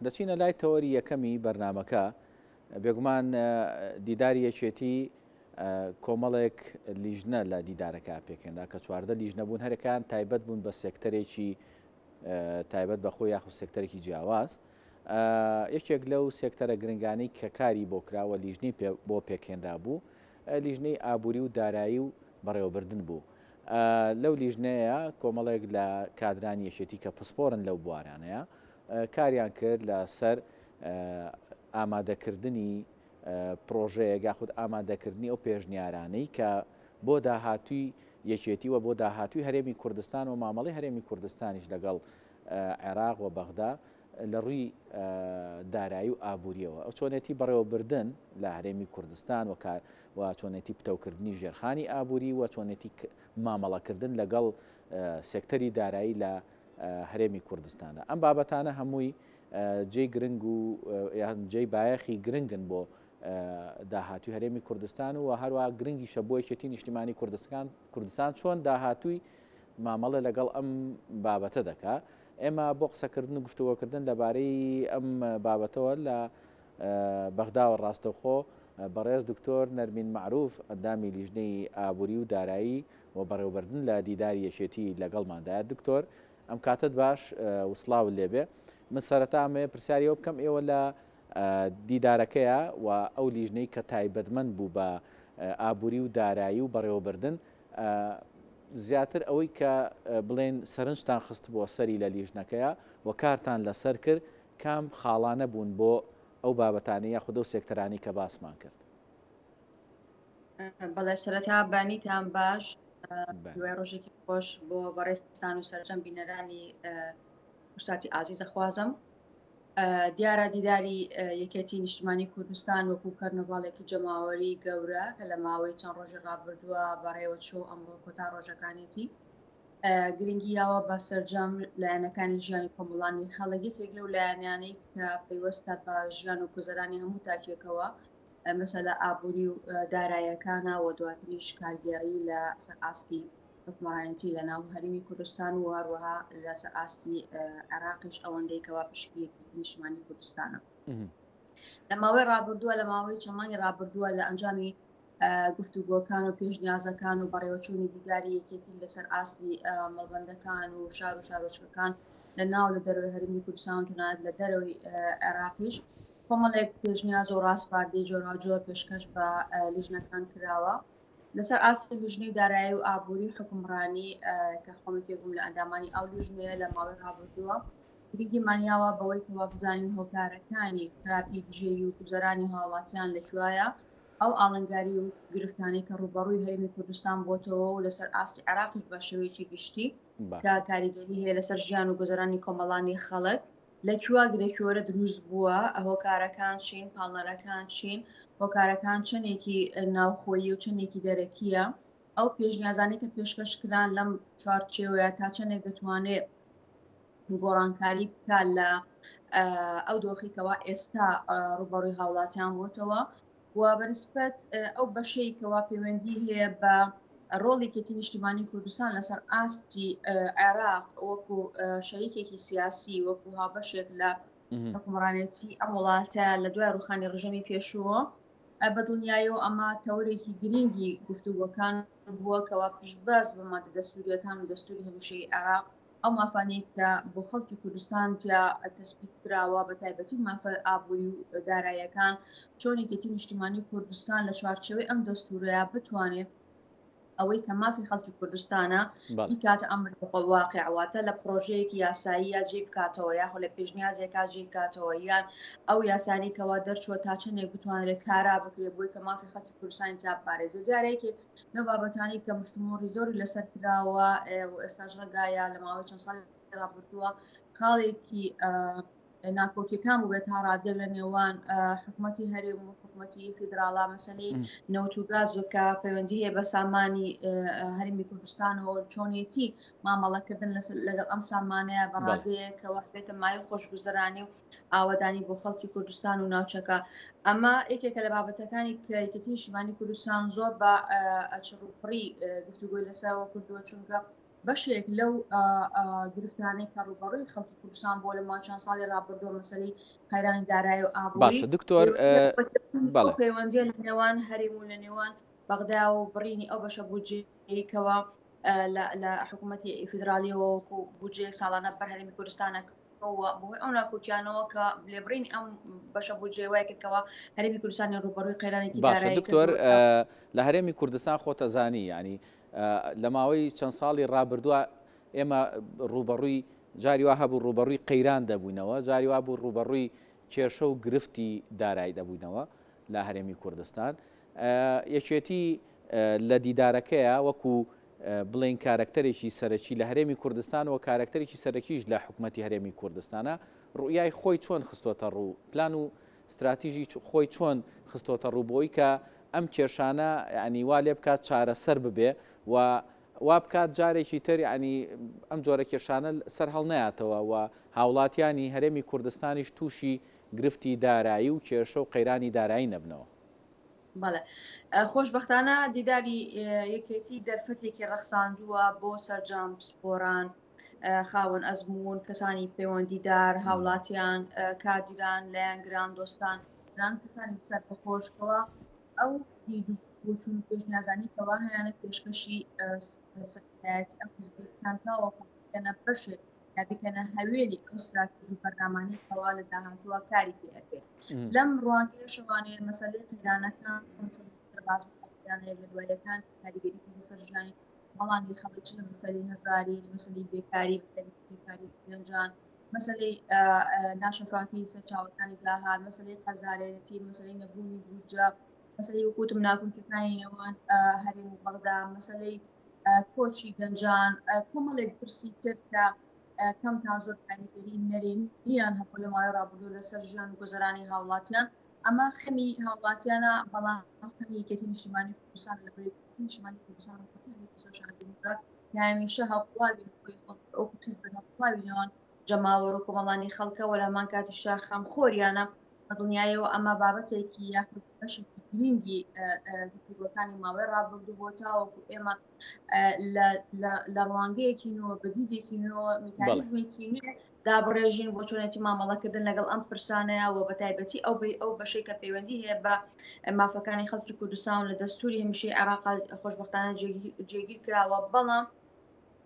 دەچینە لای تەوەری یەکەمی بەرنامەکە، بێگومان دیداری یەکێتی کۆمەڵێک لیژنە لە دیدارەکە پێکهێنرا کە 14 لیژنە بوون، هەرەکان تایبەت بوون بە سێکتەرێکی تایبەت بە خۆی یاخود سێکتەرێکی جیاواز. یەکێک لەو سێکتەرە گرنگانەی کە کاری بۆ کراوە لیژنەی بۆ پێکهێنرا بوو لیژنەی ئابووری و دارایی و بەڕێوەبردن بوو. لەو لیژنەیە کۆمەڵێک لە کادرانی یەکێتی کە پسپۆرن لەو بوارانەیە کاریان کرد لە سەر ئامادەکردنی پرۆژەیەک یاخود ئامادەکردنی ئەو پێشنیارانەی کە بۆ داهاتووی یەکێتی و بۆ داهاتووی هەرێمی کوردستان و مامەڵی هەرێمی کوردستانیش لەگەڵ عێراق و بەغدا لە ڕووی دارایی و ئابووریەوە ئەو چۆنێتی بەڕێوەبردن لە هەرێمی کوردستان و کار و چۆنێتی پتەوکردنی ژێرخانی ئابووری و چۆنێتی مامەڵەکردن لەگەڵ سێکتەری دارایی لە هەرێمی کوردستانە. ئەم بابەتانە هەمووی جێی گرنگ و یان جێی بایەخی گرنگن بۆ داهاتوی هەرێمی کوردستان و هەروە گرنگیشە بۆ یەکێتی نیشتیمانی کوردستان کوردستان چۆن داهاتوی مامەڵە لەگەڵ ئەم بابەتە دەکا. ئێمە بۆ قسەکردن و گفتوگۆکردن لەبارەی ئەم بابەتەوە لە بەغداوە ڕاستەوخۆ بەڕێز دکتۆر نەرمین مەعروف ئەندامی لیژنەی ئابووری و دارایی و بەڕێوەبردن لە دیداری یەکێتی لەگەڵماندایە. دکتۆر ئەم کاتەت باش و سڵاوت لێبێ. من سەرەتا ئەمەوێ پرسیاری ئەوە بکەم ئێوە لە دیدارەکەیە و ئەو لیژنەی کە تایبەتمەند بوو بە ئابووری و دارایی و بەڕێوەبردن زیاتر ئەوەی کە بڵێن سەرنجتان خستبووە سەری لە لیژنەکەیە و کارتان لەسەر کرد کام خاڵانە بوون بۆ ئەو بابەتانەی یاخود ئەو سێکتەرانەی کە باسمان کرد؟ بەڵێ سەرەتا بەیانیتان باش دوای ڕۆژێکی خۆش بۆ بەڕێزتان و سەرجەم بینەرانی کوردساتی ئازیز ئەخوازم. دیارە دیداری یەکێتی نیشتمانی کوردستان وەکو کەرنەڤاڵێکی جەماوەری گەورە کە لە ماوەی چەند ڕۆژی ڕابردووە بەڕێوە چوو ئەمڕۆ کۆتا ڕۆژەکانێتی گرنگی یاوە بە سەرجەم لایەنەکانی ژیانی کۆمەڵانی خەڵک یەکێک لەو لایەنانەی کە پەیوەستە بە ژیان و گوزەرانی هەموو تاکێکەوە مەسەلە ئابووری و دارایەکانە و دواتریش کارگێڕی لە سەر ئاستی حکومڕانێتی لە ناو هەرێمی کوردستان و هەروەها لەسەر ئاستی عێراقیش ئەوەندەی کەوا پشکی یەکێتی نیشتمانی کوردستانە. لە ماوەی ڕابردووە لە ماوەی چەند مانگی ڕابردووە لە ئەنجامی گفتوگۆکان و پێشنیازەکان و بەڕێوەچوونی دیداری یەکێتی لەسەر ئاستی مەڵبەندەکان و شار و شارۆچکەکان لە ناو لە دەرەوەی هەرێمی کوردستان و تەنانەت لە دەرەوەی عێراقیش کۆمەڵێک پێشنیاز و ڕاسپاردەی جۆراوجۆر پێشکەش بە لیژنەکان کراوە. لەسەر ئاستی لیژنەی دارایی و ئابووری حوکمڕانی کە خۆم یەکێک بووم لە ئەندامانی ئەو لیژنەیە لە ماوەی ڕابردووە گرنگیمان یاوە بەوەی کەوا بزانین هۆکارەکانی خراپی بژێوی و گوزەرانی هاوڵاتیان لە کوایە، ئەو ئاڵنگاری و گرفتانەی کە ڕووبەڕووی هەرێمی کوردستان بۆتەوە و لەسەر ئاستی عێراقیش بە شێوەیەکی گشتی کە کاریگەری هەیە لەسەر ژیان و گوزەرانی کۆمەڵانی خەڵک لە کوێ گرێکوێرە دروست بووە، هۆکارەکان چین، پاڵنەرەکان چین، هۆکارەکان چەندێکی ناوخۆیی و چەندێکی دەرەکییە، ئەو پێشنیازانەی کە پێشکەش کران لەم چوارچێوەیە تا چەندێک دەتوانێت گۆڕانکاری بکات لە ئەو دۆخی کەوا ئێستا ڕوبەڕووی هاوڵاتیان بۆتەوە و بەنسبەت ئەو بەشەی کەوا پەیوەندی هەیە بە ڕۆڵی یەکێتی نیشتیمانی کوردستان لەسەر ئاستی عێراق وەکو شەریکێکی سیاسی وەکو هاوبەشێک لە حکومڕانێتی ئەم وڵاتە لە دوای ڕوخانی ڕژێمی پێشووە بە دڵنیایەوە ئەمە تەوەرێکی گرنگی گفتوگۆکان بووە کەوا پشتبەست بە مادە دەستوریەکان و دەستوری هەمیشەی عێراق ئەو مافانەی کە بۆ خەڵکی کوردستان تیا تەسبیت کراوە بە تایبەتی مافە ئابووری و دارایەکان چۆن یەکێتی نیشتیمانی کوردستان لە چوارچێوەی ئەم دەستورەیە بتوانێت ئەوەی کە مافی خەڵکی کوردستانە بیکاتە ئەمر واقع واتە لە پرۆژەیەکی یاسایی یا جێ بکاتەوە یاخۆ لە پێشنیازێکا جێ بکاتەوە یان ئەو یاسانی کەوا دەرچووە تا چەندێک بتوانرێت کارا بکرێت بۆی کە مافی خەڵکی کوردستانی تا پارێزێ دیارە یەکێک لەو بابەتانەی کە مشتومۆڕی زۆری لەسەر کراوە و ئێستاش ڕەنگایە لە ماوەی چەند ساڵی ڕابردووە خاڵێکی ناکۆکیەکان بووبێت تا ڕادێک لە نێوان حکوومەتی هەرێم و حکوومەتی فیدراڵا مەسەلەی نەوت و گاز کە پەیوەندی هەیە بە سامانی هەرێمی کوردستانەوە چۆنیەتی مامەڵەکردن لەگەڵ ئەم سامانەیە بە ڕادەیەک کە وەحبێتە مایە خۆشگوزەرانی و ئاوەدانی بۆ خەڵکی کوردستان و ناوچەکە. ئەمە یەکێکە لە بابەتەکانی کە یەکێتی نیشتیمانی کوردستان زۆر بە چڕوپڕی گفتوگۆی لەسەرەوە کردووە، چونکە بەشێک لەو گرفتانەی کە ڕووبەڕووی خەڵکی کوردستان بووە لە ماوەی چەند ساڵی ڕابردووە مەسەلەی قەیرانی دارایی و ئابووری باشە دکتۆر بەڵێ پەیوەندیە لە نێوان هەرێم و لە نێوان بەغدا و بڕینی ئەو بەشە بودجەیەی کەوا لە حکوومەتی فیدرالیەوە وەکو بودجەیەک ساڵانە بەر هەرێمی کوردستانە بەهۆی ئەو ناکۆکیانەوە کە لێبڕینی ئەم بەشە بودجەیە وای کرد کەوا هەرێمی کوردستانی ڕووبەڕووی قەیرانێکی باشە دارایی دکتۆر کردووە. لە هەرێمی کوردستان خۆتەزانی یعنی لە ماوەی چەند ساڵی ڕابردووە ئێمە ڕووبەڕووی جاری وا هەبوو ڕووبەڕووی قەیران دەبووینەوە جاری وا بوو ڕووبەڕووی کێشە و گرفتی دارایی دەبووینەوە لە هەرێمی کوردستان یەکێتی لە دیدارەکەیە وەکو بڵێین کارەکتەرێکی سەرەکی لە هەرێمی کوردستان و کارەکتەرێکی سەرەکیش لە حکومەتی هەرێمی کوردستانە ڕوئیای خۆی چۆن خستۆتە ڕوو پلان و ستراتیژی خۆی چۆن خستۆتە ڕوو بۆی کە ئەم کێشانە یعنی وا لێ بکات چارەسەر ببێ و وا بکات جارێکی تر یعنی ئەم جۆرە کێشانە سەر هەڵنەیاتەوە و هاوڵاتیانی هەرێمی کوردستانیش تووشی گرفتی دارایی و کێشە و قەیرانی دارایی نەبنەوە. بەڵێ خۆشبەختانە دیداری یەکێتی دەرفەتێکی ڕەخساندووە بۆ سەرجەم پسپۆران خاوەن ئەزموون کەسانی پەیوەندیدار هاوڵاتیان کادیران لایەنگران دۆستان کەسانی سەربەخۆشکەوە ئەو دید و بۆچوون و پێشنیازانی کەوا هەیانە پێشکەشی سەرکردایەتی ئەم حزبەی بکەن تاوەکو بکەنە بەشێک یا بکەنە هەوێنی ئەو ستراتیژ و بەرنامانەی کەوا لە داهاتووە کاری پێ ئەکرێت لەم ڕوانگەیەشەوانەیە مەسەلەی قەیرانەکان چۆن دەربازبوون لە قەیرانە یەک لە دوایەکان کاریگەری لەسەر ژیانی ماڵانی خەڵک چ لە مەسەلەی هەژاری لە مەسەلەی بێکاری بەتایبەتی بێکاری گەنجان مەسەلەی ناشەفافی سەرچاوەکانی داهات مەسەلەی قەرزارێتی مەسەلەی نەبوونی بودجە مەسەلەی وەکوتم ناکۆکیەکانی نێوان هەرێم و بەغدا مەسەلەی کۆچی گەنجان کۆمەڵێک پرسی تر کە کەم تا زۆر کاریگەری نەرێنیان هەبوو لە ماوەی ڕابردوو لەسەر ژیان و گوزەرانی هاوڵاتیان ئەمە خەمی هاوڵاتیانە بەڵام خەمی یەکێتی نیشتیمانی کوردستان لە یەکێتی نیشتیمانی کوردستان و حزبی سۆسیال دیموکرات کە هەمیشە هەڵقوڵاوی خۆی وەکو حزب هەڵقوڵاوی نێوان جەماوەر و کۆمەڵانی خەڵکە و لە هەمان کاتیشا خەمخۆریانە بە دڵنیایەوە ئەمە بابەتێکی یاخود بەشێکی گرنگی گفتوگۆکانی ماوەی ڕابردوو بۆ تاوەکو ئێمە لە ڕوانگەیەکی نوێ بە دیدێکی نوێ میکانیزمێکی نوێ دابڕێژین بۆ چۆنێتی مامەڵەکردن لەگەڵ ئەم پرسانەیە و بە تایبەتی ئەو ئەو بەشەی کە پەیوەندی هەیە بە مافەکانی خەڵکی کوردستان لە دەستوری هەمیشەی عێراق خۆشببختانە جێگیر کراوە بەڵام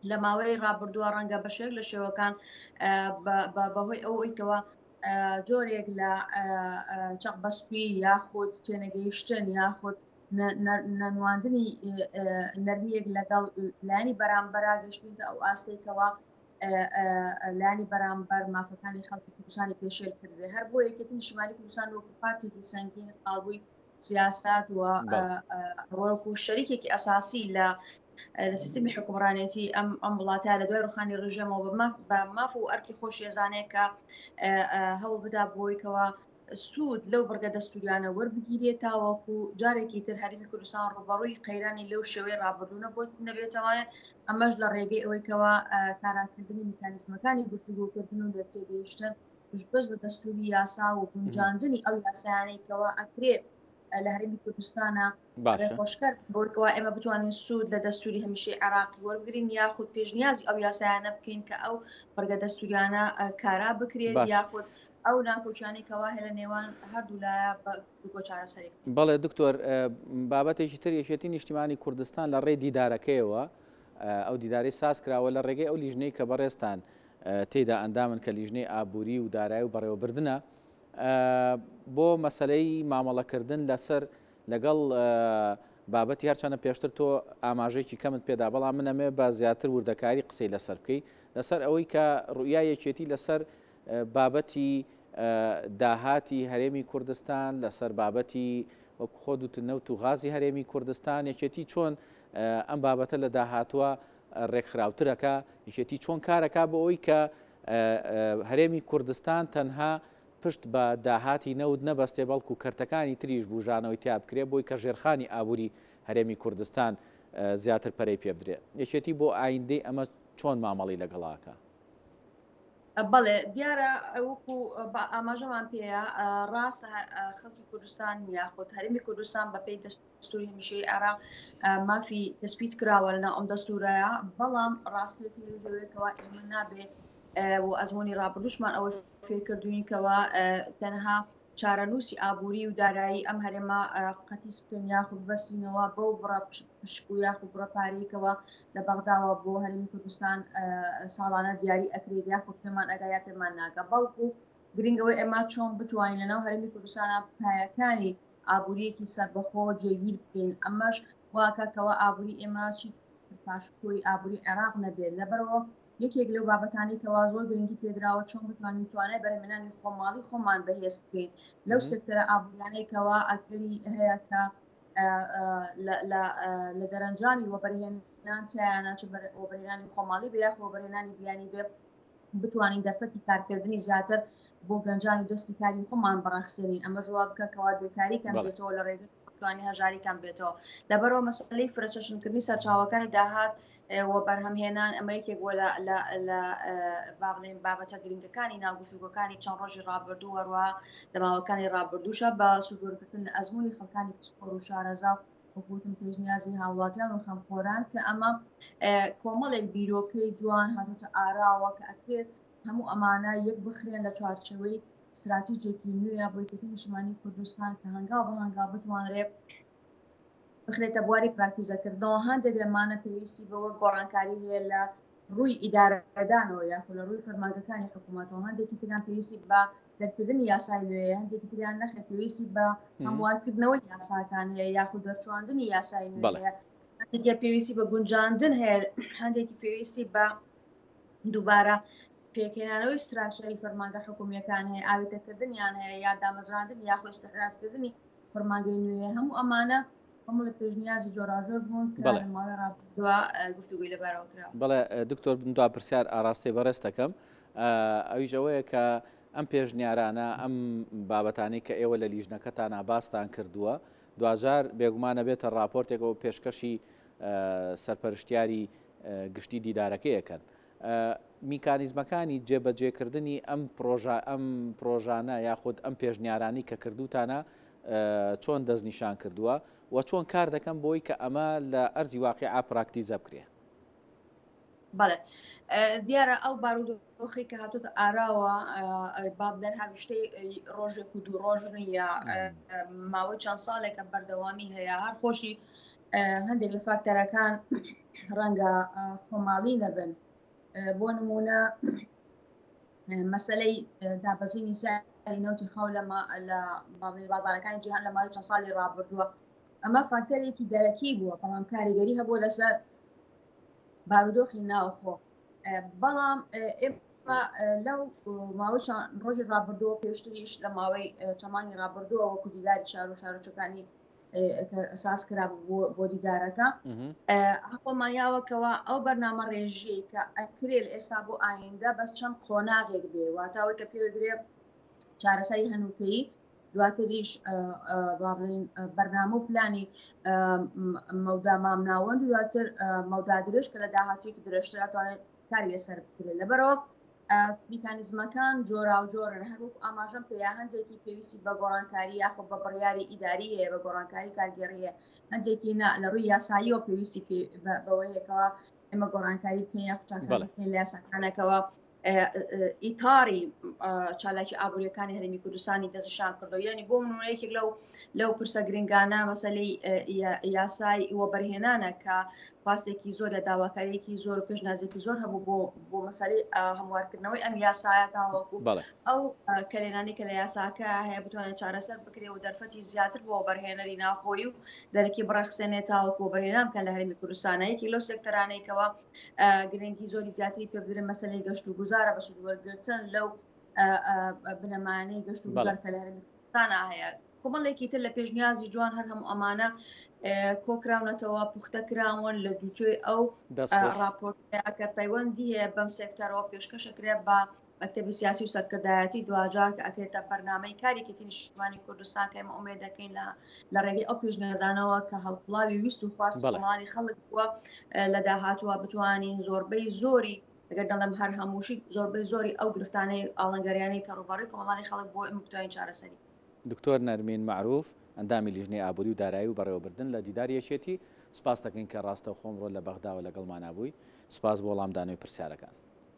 لە ماوەی ڕابردووە ڕەنگە بەشێک لە شێوەکان بەهۆی ئەوەی کەەوە جۆرێک لە چەقبەستوی یاخود تێنەگەیشتن یاخود نەنواندنی نەرمیەک لەگەڵ لایەنی بەرامبەرا گەشتینتە ئەو ئاستێکەوە لانی بەرامبەر مافەکانی خەڵکی کوردستانی پێشێل کردێ هەر بۆ یەکێتی نیشتمانی کوردستان وەکو پارتێکی سەنگین قاڵبووی سیاسات و وەکو شەریکێکی ئەساسی لە لە سیستمی حکومڕانێتی ئەم ئەم وڵاتە لە دوای ڕوخانی ڕژێمەوە بە ماف و ئەرکی خۆشی ئەزانێت کە هەوڵ بدا بۆیکەوە سوود لەو بڕگە دەستوریانە وەربگیرێت تاوەکو جارێکی تر هەرێمی کوردستان ڕووبەڕووی قەیرانی لەو شێوەی ڕابردوو نەبوو نەبێتەوە ئەمەش لە ڕێگەی ئەوەی کەوا کاراکردنی میکانیزمەکانی گفتوگۆکردن و لێکتێگەیشتن پشتبەست بە دەستوری یاسا و گونجاندنی ئەو یاسایانەی کەوا ئەکرێ لە هەرێمی کوردستانە باشە ڕێخۆشکەر بۆی کەوا ئێمە بتوانین سوود لە دەستوری هەمیشەی عێراقی وەربگرین یاخود پێشنیازی ئەو یاسایانە بکەین کە ئەو بڕگە دەستوریانە کارا بکرێت باش یاخود ئەو ناکۆکیانەی کەوا هەیە لە نێوان هەردوو لایە بە گفتوگۆ چارەسەری بکەین. بەڵێ دکتۆر بابەتێکی تر یەکێتی نیشتیمانی کوردستان لە ڕێی دیدارەکەیەوە ئەو دیدارەی ساز کراوە لە ڕێگەی ئەو لیژنەی کە بەڕێزتان تێیدا ئەندامن کە لیژنەی ئابووری و دارایی و بەڕێوەبردنە بۆ مەسەلەی مامەڵەکردن لەسەر لەگەڵ بابەتی هەرچەنە پێشتر تۆ ئاماژەیەکی کەمت پێدا بەڵام من ئەمێ بە زیاتر وردەکاری قسەی لەسەر بکەی لەسەر ئەوەی کە ڕوئیا یەکێتی لەسەر بابەتی داهاتی هەرێمی کوردستان لەسەر بابەتی وەک خۆ دوت نەوت و غازی هەرێمی کوردستان یەکێتی چۆن ئەم بابەتە لە داهاتوە ڕێکخراوترەکە یەکێتی چۆن کارەکە بۆ ئەوی کە هەرێمی کوردستان تەنها پشت بە داهاتی نەوت نەبەستێ بەڵکو کەرتەکانی تریش بوژانەوەی تیا بکرێ بۆی کە ژێرخانی ئابووری هەرێمی کوردستان زیاتر پەرەی پێ بدرێ. یەکێتی بۆ ئایندەی ئەمە چۆن مامەڵی لەگەڵاکا؟ بەڵێ دیارە وەکو ئاماژەمان پێیە ڕاستە خەڵکی کوردستان یاخود هەرێمی کوردستان بەپێی دەستوری هەمیشەی عێراق مافی تەسپیت کراوە لەناو ئەم دەستورایە بەڵام ڕاستیەک لەوەیەکەوە ئێمە نابێ و ئەزمموی ڕابردوشمان ئەوە فێرکردوین کەەوە تەنها چارەنووسی ئابووری و دارایی ئەم هەرێمە قەتیس بکەین یاخود بەسینەوە بەو بڕە پشک و یاخود بڕە پارەیەکەوە لە بەغداوە بۆ هەرێمی کوردستان ساڵانە دیاری ئەکرێت یاخود پێمان ئەگا یا پێمان ناگە بەڵکو گرنگەوەی ئێمە چۆن بتوانین لەناو هەرێمی کوردستانە پایەکانی ئابووریەکی سەربەخۆ جێگیر بکەین ئەمەش واکە کەەوە ئابووری ئێمە چی پاشکۆی ئابووری عێراق نەبێت لەبەرەوە یەکێک لەو بابەتانەی کەوا زۆر گرنگی پێدراوە چۆن بتوانین توانای بەرهەمهێنانی خۆماڵی خۆمان بەهێز بکەین لەو سێکتەرە ئابووریانەی کەوا ئەگەری هەیە کە لە دەرەنجامی وەبەرهێنان تیایانە چ وەبەرهێنانی خۆماڵی بێ یاخود وەبەرهێنانی بیانی بێ بتوانین دەرفەتی کارکردنی زیاتر بۆ گەنجان و دەستی کاری خۆمان بڕەخسێنین ئەمەش وا بکە کەوا بێکاری کەم بێتەوە لە ڕێگەی توانی هەژاری کەم بێتەوە لەبەرەوە مەسلەی فرەچەشنکردنی سەرچاوەکانی داهات و بەرهەمهێنان ئەمە یەکێک بووە لە لە لە با بڵێین بابەتە گرنگەکانی ناو گفتوگۆکانی چەند ڕۆژی ڕابردوو هەروەها لە ماوەکانی ڕابردووشە بە سوودوەرگرتن لە ئەزموونی خەڵکانی پسپۆر و شارەزا و وەکو وتم پێشنیازی هاوڵاتیان و خەمخۆران کە ئەمە کۆمەڵێک بیرۆکەی جوان هاتوتە ئاراوە کە ئەکرێت هەموو ئەمانە یەک بخرێن لە چوارچێوەی استراتیجێکی نوێ بۆ یەکێتی نیشتمانی کوردستان کە هەنگاو بە هەنگاو بتوانرێت بخرێتە بواری پراکتیزەکردنەوە هەندێک لەمانە پێویستی بەوە گۆڕانکاری هەیە لە ڕووی ئیدارەدانەوە یاخود لە ڕووی فەرمانگەکانی حکوومەتەوە هەندێکی تریان پێویستی بە دەرکردنی یاسای نوێ هەندێکی تریان نەخێر پێویستی بە هەموارکردنەوەی یاساکان هەیە یاخود دەرچواندنی یاسای نوێ هەیە هەندێکی پێویستی بە گونجاندن هەیە هەندێکی پێویستی بە دووبارە پێکهێنانەوەی ستراکچەری فەرمانگە حکومیەکان هەیە ئاوێتەکردنیان هەیە یا دامەزراندن یاخود ئیستحداسکردنی فەرمانگەی نوێ هەموو ئەمانە کۆمەڵێک پێشنیازی جۆراوجۆر بوون کە لە ماوەی ڕابردووە گفتوگۆی لەبارەوە کرا. بەڵێ دکتۆر من دوا پرسیار ئاراستەی بەڕێز دەکەم ئەویش ئەوەیە کە ئەم پێشنیارانە ئەم بابەتانەی کە ئێوە لە لیژنەکەتانا باستان کردووە دواجار بێگومان ئەبێتە ڕاپۆرتێکەوە پێشکەشی سەرپەرشتیاری گشتی دیدارەکەی ئەکەن میکانیزمەکانی جێبەجێکردنی ئەم پرۆژە ئەم پرۆژانە یاخود ئەم پێشنیارانی کە کردوتانە چۆن دەستنیشان کردووە و چۆن کار دەکەن بۆی کە ئەمە لە ئەرزی واقیع پراکتیزە بکرێ؟ بەڵێ دیارە ئەو بارودۆخی کە هاتوتە ئاراوە با بڵێن هاویشتەی ڕۆژێک و دوو ڕۆژ نییە ماوەی چەند ساڵێکە بەردەوامی هەیە هەر خۆشی هەندێک لە فاکتەرەکان ڕەنگە خۆماڵی نەبن بۆ نمونە مەسلەی دابەزینی سعری نەوتی خاو لە لە بازارەکانی جیهان لە ماوەی چەند ساڵی ڕابردووە ئەمە فاکتەرێکی دەرەکی بووە بەڵام کاریگەری هەبووە لەسەر بارودۆخی ناوخۆ بەڵام ئێمە لەو ماوەی ڕۆژی ڕابردووە پێشتریش لە ماوەی چەمانی ڕابردووە وەکو دیداری شار و شارۆچەکانی ساز کرا بۆ دیدارەکە هەوڵمان یاوە کەوا ئەو بەرنامە ڕێژیەی کە ئەکرێ لە ئێستا بۆ ئایندە بە چەند قۆناغێک بێ واتاوەی کە پێدرێ چارەسەری هەنووکەیی دواتریش با بڵێین بەرنامە و پلانی مەودا مامناوەند و دواتر مەودا درێژ کە لە داهاتوویەکی درێژتر ئەتوانێت کاری لەسەر بکرێت لەبەرەوە میکانیزمەکان جۆراوجۆرن هەر وەکو ئاماژەم پێیا هەندێکی پێویستی بە گۆڕانکاری یاخۆ بە بڕیاری ئیداری هەیە بە گۆڕانکاری کارگێڕی هەیە هەندێکی نا لە ڕووی یاساییەوە پێویستی بەوەیەکەوە ئێمە گۆڕانکاری بکەین یاخود چاکسازی بکەین لە یاساکانەکەوە ئیتاری چالاکی ئابووریەکانی هەرێمی کوردستانی دەستنیشان کردو یعنی بۆ منونە یەکێک لەو لەو پرسە گرنگانە مەسلەی یاسای وەبەرهێنانە کە خواستێکی زۆر لە داواکاریەکی زۆر و پێشنازێکی زۆر هەبوو بۆ بۆ مەسەلەی هەموارکردنەوەی ئەم یاسایە تاوەکو ئەو کەلێنانی کە لە یاساکە هەیە بتوانێت چارەسەر بکرێ و دەرفەتی زیاتر بۆ وەبەرهێنەری ناوخۆیی و دەرەکی بڕەخسێنێت تاوەکو وەبەرهێنان بکەن لە هەرێمی کوردستانە یەکی لەو سێکتەرانەی کەوا گرنگی زۆری زیاتری پێ بدرێت مەسەلەی گەشت و گوزارە بە سوود وەرگرتن لەو بنەمایانەی گەشت و گوزار کە لە هەرێمی کوردستانە هەیە کۆمەڵێکی تر لە پێشنیازی جوان هەر هەموو ئەمانە کۆکراونەتەوە پوختە کراون لە دووتوێی ئەو ڕاپۆرتەیە کە پەیوەندی هەیە بەم سێکتەرەوە پێشکەشەکرێ بە مەکتەبی سیاسی و سەرکردایەتی دواجار کە ئەکرێتە بەرنامەی کاری یەکێتی نیشتمانی کوردستان کە ئێمە ئومێد دەکەین لە لە ڕێگەی ئەو پێشنیازانەوە کە هەڵقوڵاوی ویست و خواستی کۆمەڵانی خەڵک بووە لە داهاتووە بتوانین زۆربەی زۆری. ئەگەر دەڵێم هەر هەمووشی زۆربەی زۆری ئەو گرفتانەی ئاڵنگاریانەی کە ڕووبەڕووی کۆمەڵانی خەڵک بووە ئێمە بتوانین چارەسەری. دکتۆر نەرمین مەعروف، ئەندامی لیژنەی ئابووری و دارایی و بەڕێوەبردن لە دیداری یەکێتی، سوپاست دەکەین کە ڕاستەوخۆ ئەمڕۆ لە بەغداوە لەگەڵمانا بووی. سوپاس بۆ وەڵامدانەوەی پرسیارەکان.